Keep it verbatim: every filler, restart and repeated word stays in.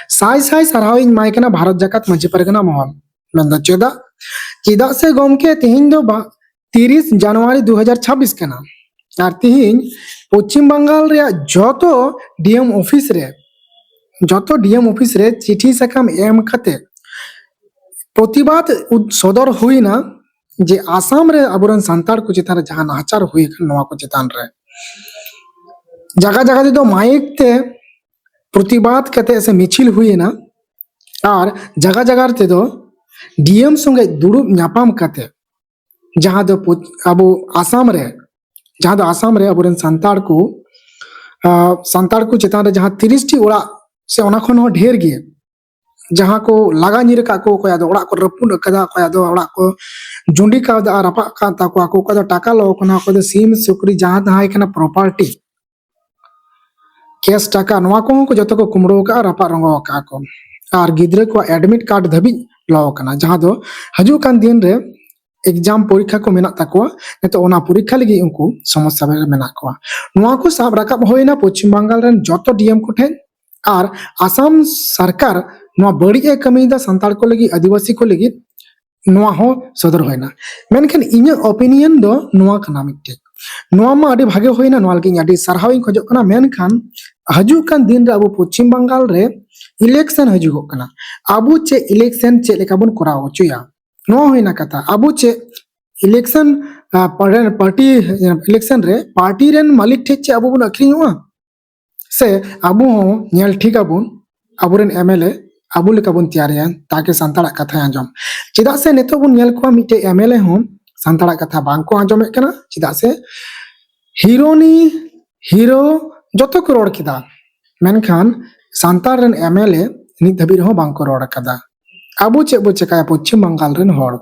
ᱥᱟᱭ ᱥᱟᱭ ᱥᱟᱨᱦᱟᱣ ᱤᱧ ᱮᱢᱟᱭ ᱠᱟᱱᱟ ᱵᱷᱟᱨᱚᱛ ᱡᱟᱠᱟᱛ ᱢᱟᱹᱡᱷᱤ ᱯᱟᱨᱜᱟᱱᱟ ᱢᱚᱦᱚᱞ᱾ ᱢᱮᱱᱫᱚ ᱪᱮᱫᱟᱜ? ᱪᱮᱫᱟᱜ ᱥᱮ ᱜᱚᱢᱠᱮ, ᱛᱤᱦᱤᱧ ᱫᱚ ᱵᱟ-, ᱛᱤᱨᱤᱥ ᱡᱟᱱᱩᱣᱟᱨᱤ ᱫᱩ ᱦᱟᱡᱟᱨ ᱪᱷᱟᱵᱵᱤᱥ ᱠᱟᱱᱟ᱾ ᱟᱨ ᱛᱤᱦᱤᱧ ᱯᱚᱪᱷᱤᱢ ᱵᱟᱝᱜᱟᱞ ᱨᱮᱭᱟᱜ ᱡᱚᱛᱚ ᱰᱤ ᱮᱢ ᱚᱯᱷᱤᱥ ᱨᱮ, ᱡᱚᱛᱚ ᱰᱤ ᱮᱢ ᱚᱯᱷᱤᱥ ᱨᱮ ᱪᱤᱴᱷᱤ ᱥᱟᱠᱟᱢ ᱮᱢ ᱠᱟᱛᱮ ᱯᱨᱚᱛᱤᱵᱟᱫ ᱩᱫ-, ᱥᱚᱫᱚᱨ ᱦᱩᱭᱱᱟ ᱡᱮ ᱟᱥᱟᱢ ᱨᱮ ᱟᱵᱚᱨᱮᱱ ᱥᱟᱱᱛᱟᱲ ᱠᱚ ᱪᱮᱛᱟᱱ ᱨᱮ ᱡᱟᱦᱟᱸ ᱱᱟᱦᱟᱪᱟᱨ ᱦᱩᱭ ᱟᱠᱟᱱᱟ, ᱱᱚᱣᱟ ᱠᱚ ᱪᱮᱛᱟᱱ ᱨᱮ ᱡᱟᱭᱜᱟ ᱡᱟᱭᱜᱟ ᱛᱮᱫᱚ ᱢᱟᱭᱤᱠ ᱛᱮ ᱯᱨᱚᱛᱤᱵᱟᱫ ᱠᱟᱛᱮ ᱥᱮ ᱢᱤᱪᱷᱤᱞ ᱦᱩᱭᱮᱱᱟ, ᱟᱨ ᱡᱟᱭᱜᱟ ᱡᱟᱭᱜᱟ ᱛᱮᱫᱚ ᱰᱤ ᱮᱢ ᱥᱚᱸᱜᱮ ᱫᱩᱲᱩᱵ ᱧᱟᱯᱟᱢ ᱠᱟᱛᱮ ᱡᱟᱦᱟᱸ ᱫᱚ ᱯᱚ-, ᱟᱵᱚ ᱟᱥᱟᱢ ᱨᱮ, ᱡᱟᱦᱟᱸ ᱫᱚ ᱟᱥᱟᱢ ᱨᱮ ᱟᱵᱚᱨᱮᱱ ᱥᱟᱱᱛᱟᱲ ᱠᱚ, ᱟ, ᱥᱟᱱᱛᱟᱲ ᱠᱚ ᱪᱮᱛᱟᱱ ᱨᱮ ᱡᱟᱦᱟᱸ ᱛᱤᱨᱤᱥ ᱴᱤ ᱚᱲᱟᱜ ᱥᱮ ᱚᱱᱟ ᱠᱷᱚᱱ ᱦᱚᱸ ᱰᱷᱮᱨ ᱜᱮ ᱡᱟᱦᱟᱸ ᱠᱚ ᱞᱟᱜᱟ ᱧᱤᱨ ᱟᱠᱟᱫ ᱠᱚ, ᱚᱠᱚᱭᱟᱜ ᱫᱚ ᱚᱲᱟᱜ ᱠᱚ ᱨᱟᱹᱯᱩᱫ ᱟᱠᱟᱫᱟ, ᱚᱠᱚᱭᱟᱜ ᱫᱚ ᱚᱲᱟᱜ ᱠᱚ ᱡᱩᱸᱰᱤ ᱠᱟᱣᱫᱟ ᱟᱨ ᱨᱟᱯᱟᱜ ᱟᱠᱟᱫ ᱛᱟᱠᱚᱣᱟ ᱠᱚ, ᱚᱠᱚᱭ ᱫᱚ ᱴᱟᱠᱟ ᱞᱚ ᱠᱟᱱᱟ, ᱚᱠᱚᱭ ᱫᱚ ᱥᱤᱢ ᱥᱩᱠᱨᱤ ᱡᱟᱦᱟᱸ ᱛᱟᱦᱮᱸ ᱠᱟᱱᱟ ᱯᱨᱚᱯᱟᱨᱴᱤ, ᱠᱮᱥ ᱴᱟᱠᱟ, ᱱᱚᱣᱟ ᱠᱚᱦᱚᱸ ᱠᱚ ᱡᱚᱛᱚ ᱠᱚ ᱠᱩᱢᱵᱽᱲᱩ ᱟᱠᱟᱫᱼᱟ, ᱨᱟᱯᱟᱜ ᱨᱚᱸᱜᱚ ᱟᱠᱟᱫᱼᱟ ᱠᱚ᱾ ᱟᱨ ᱜᱤᱫᱽᱨᱟᱹ ᱠᱚᱣᱟᱜ ᱮᱰᱢᱤᱴ ᱠᱟᱨᱰ ᱫᱷᱟᱹᱵᱤᱡ ᱞᱚ ᱟᱠᱟᱱᱟ, ᱡᱟᱦᱟᱸ ᱫᱚ ᱦᱤᱡᱩᱜ ᱠᱟᱱ ᱫᱤᱱ ᱨᱮ ᱮᱠᱡᱟᱢ ᱯᱚᱨᱤᱠᱠᱷᱟ ᱠᱚ ᱢᱮᱱᱟᱜ ᱛᱟᱠᱚᱣᱟ, ᱱᱤᱛᱚᱜ ᱚᱱᱟ ᱯᱚᱨᱤᱠᱠᱷᱟ ᱞᱟᱹᱜᱤᱫ ᱩᱱᱠᱩ ᱥᱚᱢᱚᱥᱥᱟ ᱨᱮ ᱢᱮᱱᱟᱜ ᱠᱚᱣᱟ᱾ ᱱᱚᱣᱟ ᱠᱚ ᱥᱟᱵ ᱨᱟᱠᱟᱵ ᱦᱩᱭᱱᱟ ᱯᱚᱪᱷᱤᱢ ᱵᱟᱝᱜᱟᱞ ᱨᱮᱱ ᱡᱚᱛᱚ ᱰᱤ ᱮᱢ ᱠᱚᱴᱷᱮᱱ, ᱟᱨ ᱟᱥᱟᱢ ᱥᱚᱨᱠᱟᱨ ᱱᱚᱣᱟ ᱵᱟᱹᱲᱤᱡ ᱮ ᱠᱟᱹᱢᱤᱭᱮᱫᱟ ᱥᱟᱱᱛᱟᱲ ᱠᱚ ᱞᱟᱹᱜᱤᱫ, ᱟᱹᱫᱤᱵᱟᱹᱥᱤ ᱠᱚ ᱞᱟᱹᱜᱤᱫ, ᱱᱚᱣᱟ ᱦᱚᱸ ᱥᱚᱫᱚᱨ ᱦᱩᱭᱱᱟ᱾ ᱢᱮᱱᱠᱷᱟᱱ ᱤᱧᱟᱹᱜ ᱚᱯᱤᱱᱤᱭᱚᱱ ᱫᱚ ᱱᱚᱣᱟ ᱠᱟᱱᱟ ᱢᱤᱫᱴᱮᱡ, ᱱᱚᱣᱟ ᱢᱟ ᱟᱹᱰᱤ ᱵᱷᱟᱜᱮ ᱦᱩᱭᱱᱟ, ᱱᱚᱣᱟ ᱞᱟᱹᱜᱤᱫ ᱤᱧ ᱟᱹᱰᱤ ᱥᱟᱨᱦᱟᱣ ᱤᱧ ᱠᱷᱚᱡᱚᱜ ᱠᱟᱱᱟ᱾ ᱢᱮᱱᱠᱷᱟᱱ ᱦᱤᱡᱩᱜ ᱠᱟᱱ ᱫᱤᱱ ᱨᱮ ᱟᱵᱚ ᱯᱚᱪᱷᱤᱢ ᱵᱟᱝᱜᱟᱞ ᱨᱮ ᱤᱞᱮᱠᱥᱚᱱ ᱦᱤᱡᱩᱜᱚᱜ ᱠᱟᱱᱟ, ᱟᱵᱚ ᱪᱮᱫ ᱤᱞᱮᱠᱥᱚᱱ ᱪᱮᱫ ᱞᱮᱠᱟ ᱵᱚᱱ ᱠᱚᱨᱟᱣ ᱦᱚᱪᱚᱭᱟ, ᱱᱚᱣᱟ ᱦᱩᱭᱱᱟ ᱠᱟᱛᱷᱟ᱾ ᱟᱵᱚ ᱪᱮᱫ ᱤᱞᱮᱠᱥᱚᱱ, ᱟ, ᱯᱟᱨ-, ᱯᱟᱨᱴᱤ ᱤᱞᱮᱠᱥᱚᱱ ᱨᱮ ᱯᱟᱨᱴᱤ ᱨᱮᱱ ᱢᱟᱹᱞᱤᱠ ᱴᱷᱮᱡ ᱪᱮᱫ ᱟᱵᱚ ᱵᱚᱱ ᱟᱹᱠᱷᱨᱤᱧᱚᱜᱼᱟ? ᱥᱮ ᱟᱵᱚ ᱦᱚᱸ ᱧᱮᱞ ᱴᱷᱤᱠ ᱟᱵᱚᱱ, ᱟᱵᱚᱨᱮᱱ ᱮᱢ ᱮᱞ ᱮ ᱟᱵᱚ ᱞᱮᱠᱟ ᱵᱚᱱ ᱛᱮᱭᱟᱨᱮᱭᱟ, ᱛᱟᱠᱤ ᱥᱟᱱᱛᱟᱲᱟᱜ ᱠᱟᱛᱷᱟᱭ ᱟᱸᱡᱚᱢ᱾ ᱪᱮᱫᱟᱜ ᱥᱮ ᱱᱤᱛᱚᱜ ᱵᱚᱱ ᱧᱮᱞ ᱠᱚᱣᱟ, ᱢᱤᱫᱴᱮᱡ ᱮᱢ ᱮᱞ ᱮ ᱦᱚᱸ ᱥᱟᱱᱛᱟᱲᱟᱜ ᱠᱟᱛᱷᱟ ᱵᱟᱝ ᱠᱚ ᱟᱸᱡᱚᱢᱮᱫ ᱠᱟᱱᱟ᱾ ᱪᱮᱫᱟᱜ ᱥᱮ ᱦᱤᱨᱳᱱᱤ, ᱦᱤᱨᱳ ᱡᱚᱛᱚ ᱠᱚ ᱨᱚᱲ ᱠᱮᱫᱟ, ᱢᱮᱱᱠᱷᱟᱱ ᱥᱟᱱᱛᱟᱲ ᱨᱮᱱ ᱮᱢ ᱮᱞ ᱮ ᱱᱤᱛ ᱫᱷᱟᱹᱵᱤᱡ ᱨᱮᱦᱚᱸ ᱵᱟᱝ ᱠᱚ ᱨᱚᱲ ᱟᱠᱟᱫᱟ᱾ ᱟᱵᱚ ᱪᱮᱫ ᱵᱚ ᱪᱮᱠᱟᱭᱟ ᱯᱚᱪᱷᱤᱢ ᱵᱟᱝᱜᱟᱞ ᱨᱮᱱ ᱦᱚᱲ?